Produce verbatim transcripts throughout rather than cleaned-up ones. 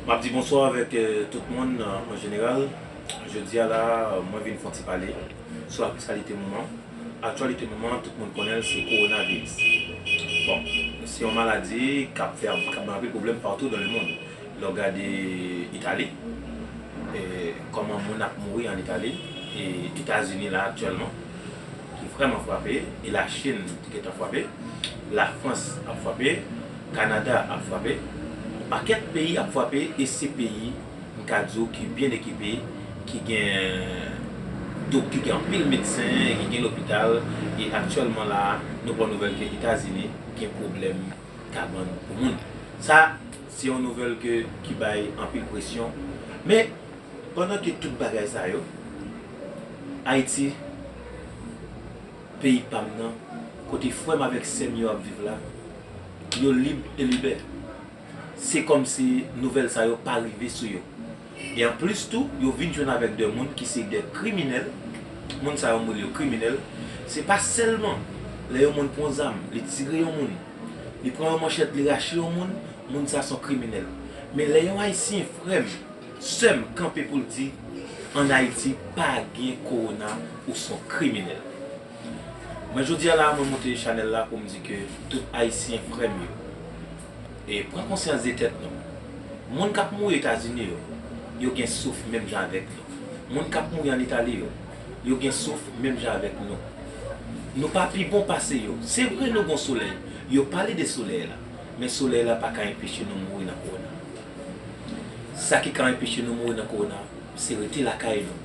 M ap di bonswa avèk, euh, tout moun, euh, an jeneral. Jodi a la, euh, mwen vin fè yon ti pale sou aktyalite moman. Aktyalite moman, tout moun konnen l, se kowonaviris. Bon, se yon maladi k ap fè, k ap bay anpil pwoblèm partout dans le monde. Lè w gade Itali, e, kòman moun ap mouri an Itali, e Etazini la aktyèlman, ki vrèman frape, e Lachin ki gentan frape, Lafrans ap frape, Kanada ap frape, yon pakèt peyi ap frape, e se peyi, m ka di w, ki byen ekipe, ki gen dok-, ki gen anpil medsen, ki gen lopital, e aktyèlman la, nou pran nouvèl ke Etazini gen pwoblèm kabann pou moun. Sa, se yon nouvèl ke, ki bay anpil presyon. Men, pandan ke tout bagay sa yo, Ayiti, peyi pa m nan, kote frè m avèk sè m yo ap viv la, yo lib e libè. Se kòmsi nouvèl sa yo pa rive sou yo. E anplis tou, yo vin jwenn avèk de moun ki se de kriminèl. Moun sa yo, m rele yo kriminèl. Se pa sèlman lè yon moun pran zam, li tire yon moun, li pran yon manchèt, li rache yon moun, moun sa se yon kriminèl. Men lè yon Ayisyen, frè m, sè m, kanpe pou l di, ann Ayiti, pa gen kowona, ou se yon kriminèl. Mwen, jodi a la, mwen monte chanèl la pou m di ke tout Ayisyen, frè m yo, e pran konsyans de tèt nou. Moun k ap mouri Etazini yo, yo gen souf menm jan avèk nou. Moun k ap mouri ann Itali yo, yo gen souf menm jan avèk nou. Nou pa pi bon pase yo. Se vre nou gon solèy. Yo pale de solèy la. Men solèy la pa ka enpeche nou mouri nan kowona. Sa ki ka enpeche nou mouri nan kowona, se rete lakay nou.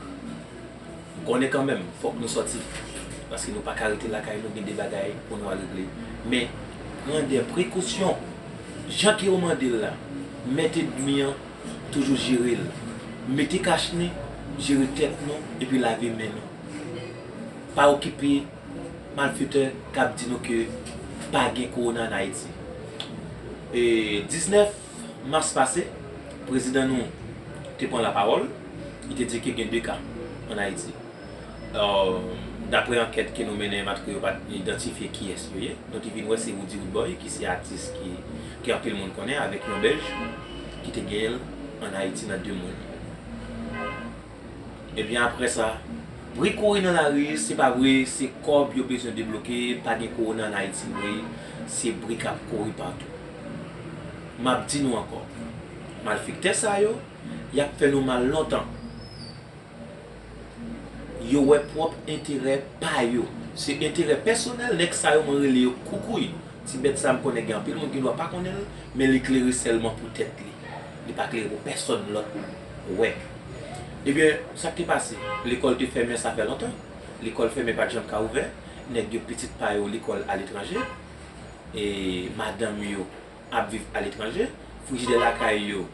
M konnen kanmenm, fòk nou sòti. Paske nou pa ka rete lakay nou, gen de bagay pou nou al regle. Men, pran de prekosyon. Jan ke yo mande l la, mèt ènmi an, toujou jere l. Mete kach nez, jere tèt nou, epi lave men nou. Pa okipe malfetè k ap di nou ke pa gen kowona ann Ayiti. E diznèf mas pase, prezidan nou te pran lapawòl, li te di ke gen de ka ann Ayiti. Euh, daprè ankèt ke nou mennen, malgre yo pa t idantifye kiyès yo ye, nou te vin wè se Roody Roodboy, ki se atis ki, ke anpil moun konnen, avèk yon bèj ki te genyen l ann Ayiti nan de moun. Ebyen, apre sa, bri kouri nan lari, se pa vre, se kòb yo bezwen debloke, pa gen kowona ann Ayiti vre, se bri k ap kouri patou. M ap di nou ankò, malfektè sa yo, y ap fè nou mal lontan. Yo wè pwòp enterè pa yo. Se enterè pèsonèl nèg sa yo, mwen rele yo koukouy. Ti bèt sa, m konnen gen anpil moun ki dwa pa konnen l, men li klere sèlman pou tèt li. Li pa klere pou pèsonn lòt. Wè. Ebyen, sa k te pase? Lekòl te fèmen, sa fè lontan. Lekòl fèmen, pa t janm ka ouvè. Nèg yo, pitit pa yo, lekòl aletranje. E madanm yo ap viv aletranje. Frijidè lakay yo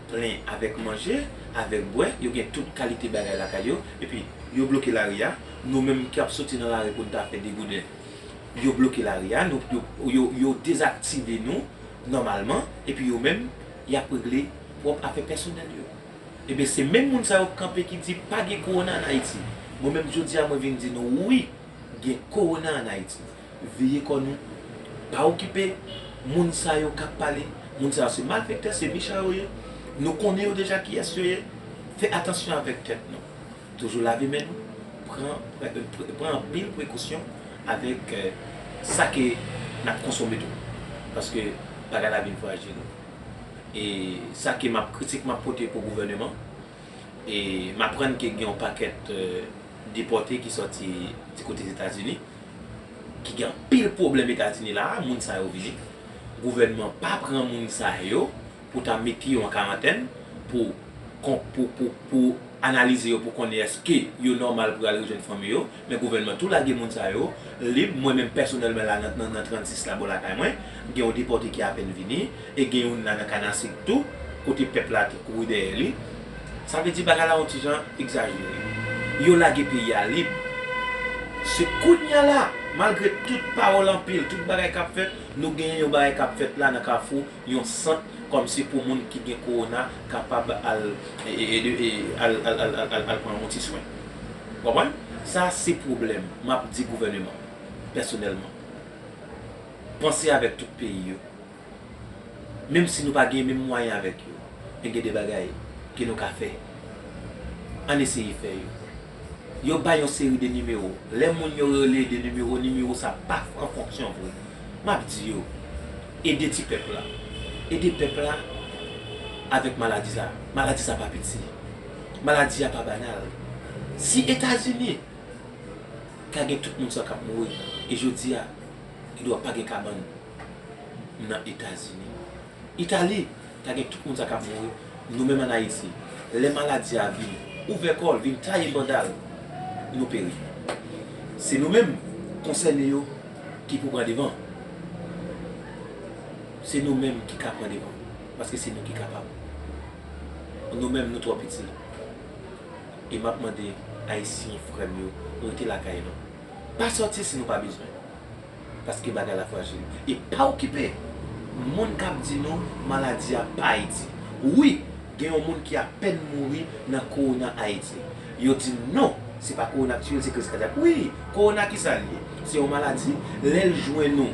plen avèk manje, avèk bwè. Yo gen tout kalite bagay lakay yo. Epi, yo bloke lari a. Nou menm ki ap soti nan lari pou n ta fè degouden, yo bloke lari a, nou, yo, yo, yo dezaktive nou nòmalman, epi yo menm, y ap regle pwòp afè pèsonèl yo. Ebyen, se menm moun sa yo k kanpe ki di pa gen kowona ann Ayiti. Mwen menm, jodi a, mwen vin di nou, wi, gen kowona ann Ayiti. Veye kò nou, pa okipe moun sa yo k ap pale. Moun sa yo se malfektè, se mechan yo ye. Nou konnen yo deja kiyès yo ye. Fè atansyon avèk tèt nou. Toujou lave men nou, pran, pran, pran anpil prekosyon avèk, eh, sa ke n ap konsome tou. Paske bagay la vin frajil. E sa ke m ap, kritik m ap pote pou gouvèneman, e m aprann ke gen yon pakèt, eh, depòte ki sòti di kote Etazini, ki gen anpil pwoblèm Etazini la, moun sa yo vini. Gouvènman pa pran moun sa yo pou ta mete yo an karantèn, pou, pou, pou, pou analize yo, pou konnen èske yo nòmal pou al rejwenn fanmi yo. Men gouvènman tou lage moun sa yo lib. Mwen menm pèsonèlman la nan, nan, nan trannsis la bò lakay mwen, gen yon depòte ki apèn vini, e gen youn la nan Kanasik tou, kote pèp la te kouri dèyè li. Sa vle di bagay la yon ti jan egzajere. Yo lage peyi a lib. Se kounye a la, malgre tout pawòl anpil, tout bagay k ap fèt, nou genyen yon bagay k ap fèt la nan Kafou, yon sant kòmsi pou moun ki gen kowona kapab al, e, e, e, e, al, al, al, al, al, al pran yon ti swen. Konprann? Sa se pwoblèm m ap di gouvèneman, pèsonèlman. Panse avèk tout peyi yo. Menm si nou pa gen menm mwayen avèk yo. Gen de bagay ke nou ka fè. Ann eseye fè yo. Yo bay yon seri de nimewo. Lè moun yo rele de nimewo, nimewo sa pa an fonksyon vre. M ap di yo, ede ti pèp la. Ede pèp la avèk maladi sa. Maladi sa pa piti. Maladi a pa banal. Si Etazini ka gen tout moun sa k ap mouri, e jodi a, gen dwa pa gen kabann nan Etazini. Itali ka gen tout moun sa k ap mouri. Nou menm ann Ayiti, lè maladi a vin ouvè kò l, vin taye banda l, nou peri. Se nou menm konsène yo ki pou pran devan. Se nou menm ki ka pran devan. Paske se nou ki kapab. Nou menm, nou twò piti. E m ap mande Ayisyen frè m yo, rete lakay nou. Pa sòti si nou pa bezwen. Paske bagay la frajil. E pa okipe moun k ap di nou maladi a pa Ayiti. Wi, gen yon moun ki apèn mouri nan kowona Ayiti. Yo di non, se pa kowona k tiye l, se kriz kadyak. Wi, kowona kisa l ye? Se yon maladi, lè l jwenn ou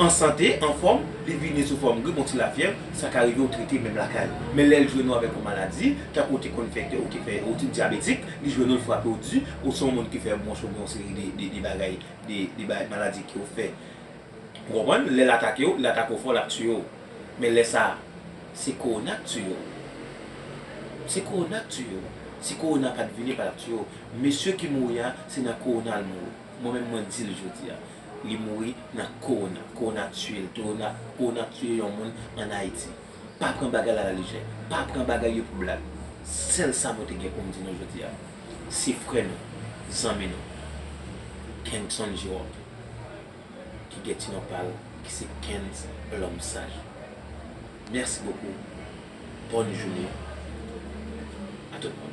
an sante, anfòm, li vini sou fòm grip, yon ti lafyèv, sa ka rive w trete menm lakay ou. Men lè l jwenn ou avèk yon maladi, tankou w te konn fè, ou te fè, ou te dyabetik, li jwenn ou l frape w di, ou se yon moun ki fè bwonch oubyen yon seri de, de, de bagay, de, de bagay maladi ke w fè. Ou konprann? Lè l atake w, l atake w fò, l ap tiye w. Men lè sa a, se kowona k tiye w. Se kowona k tiye w. Si kowona pa t vini, pa t ap tiye w. Mesye ki mouri a, se nan kowona l mouri. Mwen menm, mwen di l jodi a. Li mouri nan kowona. Kowona tiye l. Kowona, kowona tiye yon moun ann Ayiti. Pa pran bagay la alajè. Pa pran bagay yo pou blag. Sèl sa mwen te gen pou m di nou jodi a. Se frè nou, zanmi nou, Kenson Jerome, ki gen ti non pa l, ki se Kenz Lòm Saj. Mèsi bokou. Bòn jounen a tout moun.